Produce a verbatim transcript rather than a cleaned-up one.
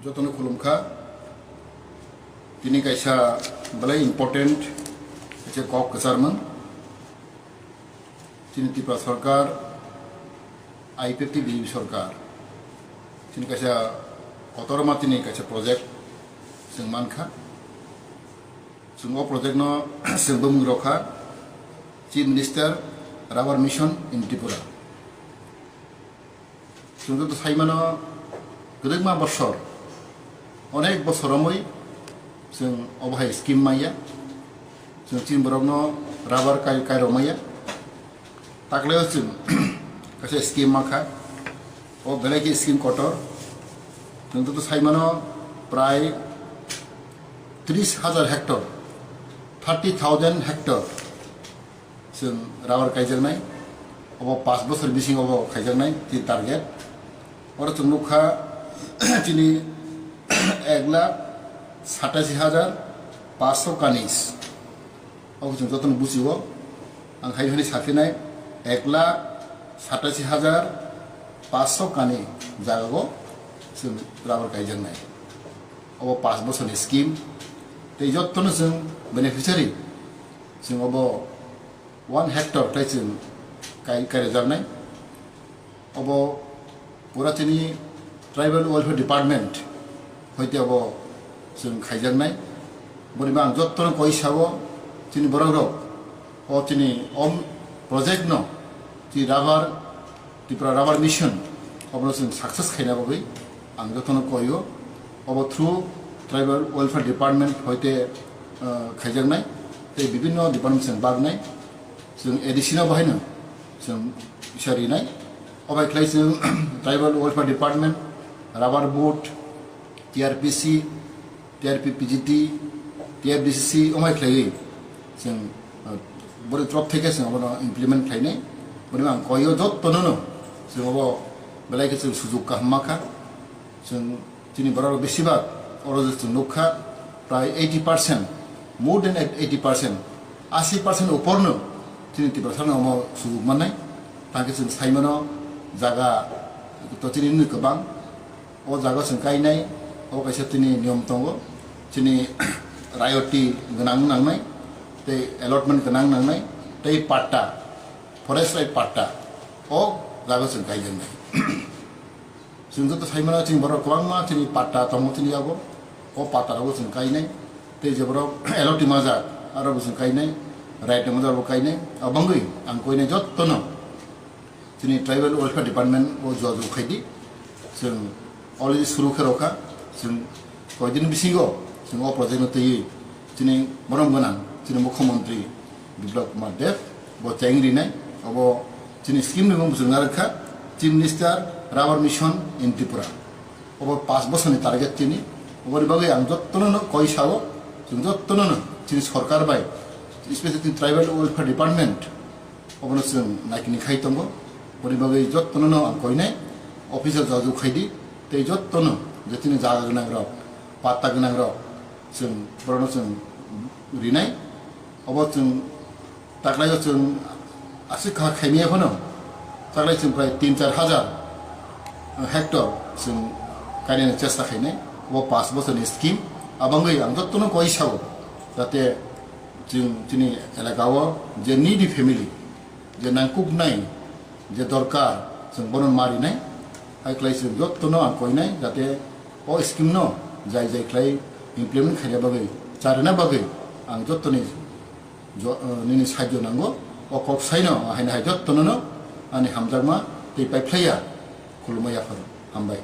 Jotono khulumkha. Tini kaisa belai important kaisa kok kwcharmung. Chini Tripura Sarkar, I P F T B J P Sarkar, chini kaisa kotorma chini kaisa project chwng mankha. Chwng o project no chwng bumung rokha Chief Minister Rubber Mission in Tripura. Chwng joto saimano kwrwngma bosor, onek bosor romwi chwng obo hai scheme maya. Chwng chini borokno rubber kai, kai rok maya. Takleo chwng kaisa scheme makha. O belai khe scheme kotor. Chwng joto saimano prai tris hajar hectare, thirty thousand hectare chwng rubber kaijaknai, obo pash bosor bisingo obo khaijaknai chini target. Oro chwng nukha chini ek lakh satashi hajar pash kanwi. Obo chwng jotono buchio. Ang hai hwnwi saphinai, ek lakh satashi hajar pash kanwi jagao chwng rubber kaijaknai. Obo pash bosorni scheme. Tei jotono chwng beneficiary, chwng obo one hectare khlai chwng kai, kai rwjaknai. Obo pura chini Tribal Welfare Department hoite obo chwng khaijaknai. Boni bo ang jotono koi sao chini borok rok o chini om project no chini rubber Tripura Rubber Mission obono chwng success khaina bagwi ang jotono koio. Obo through Tribal Welfare Department hoite, ah, khaijaknai tei bibinno department chwng baknai. Chwng A D C no bahaino chwng bisa rinai. Obai khlai chwng Tribal Welfare Department, Rubber Board, T R P C, T R P P G T, T R D C C, omai khlaiwi chwng, uh, bori trop theke chwng abono implement khlainai. Boni ang koyo jottono no chwng obo belai khe chwng sujuk kaham makha. Chwng chini borok besibak oro je chwng nukha, prai eighty percent, more than eighty percent, asi percent uporno chini Tiprasano omo sujuk mannai. Tangkhe chwng saimano jaga to chini nini kwbang. O jaga chwng kainai, o kaisa chini niyom tongo, chini royalty gwnang nangnai, tei allotment gwnang nangnai, tei patta, forest right patta, o jaga chwng kaijaknai. Chwng joto saimano chini borok kwbangma chini patta tongo chini yago, o patta rogo chwng kainai, tei je borok allotment majak, aro bo chwng kainai, right majak bo kainai, abangwi ang koinai jottono. Chini Tribal Welfare Department o jojok khaidi. Chwng already suru khe rokha. Chwng koidin bisingo chwng o project no twiwi chini borom gwnang chini Mukhyamantri Biplab Kumar Deb bo cheng rinai. Obo chini scheme ni mung bwswk narwkha Chief Minister Rubber Mission in Tripura. Obo pash bosorni target chini. Oboni bagwi ang jottono no koi sao, chwng jottono no chini sorkar bai, especially chini Tribal Welfare Department, obono chwng naikini khai tongo. Boni bagwi jottono no ang koinai, office o jaju khaidi, tei jottono je chini jaga gwnang rok, patta gwnang rok, chwng borokno chwng rinai. Obo chwng taklaio chwng aswk kha khaimya phano, taklai chwng prai tin char hajar hectare chwng kainani chesta khainai. Obo pash bosorni scheme. Abangwi ang jottono koi sao, jate chwng chini elaka o je needy family, je nangkuknai, je dorkar, chwng bono ma rinai. Hai khlai chwng jottono ang koinai, jate o scheme no jai jai khlai implement khaina bagwi, charina bagwi ang jottoni jo-, eh, nini sahajyo nango. O kok saino, haino hai jottono no ani hamjakma tei paiphlaiya. Khulumma yapharo. Hambai.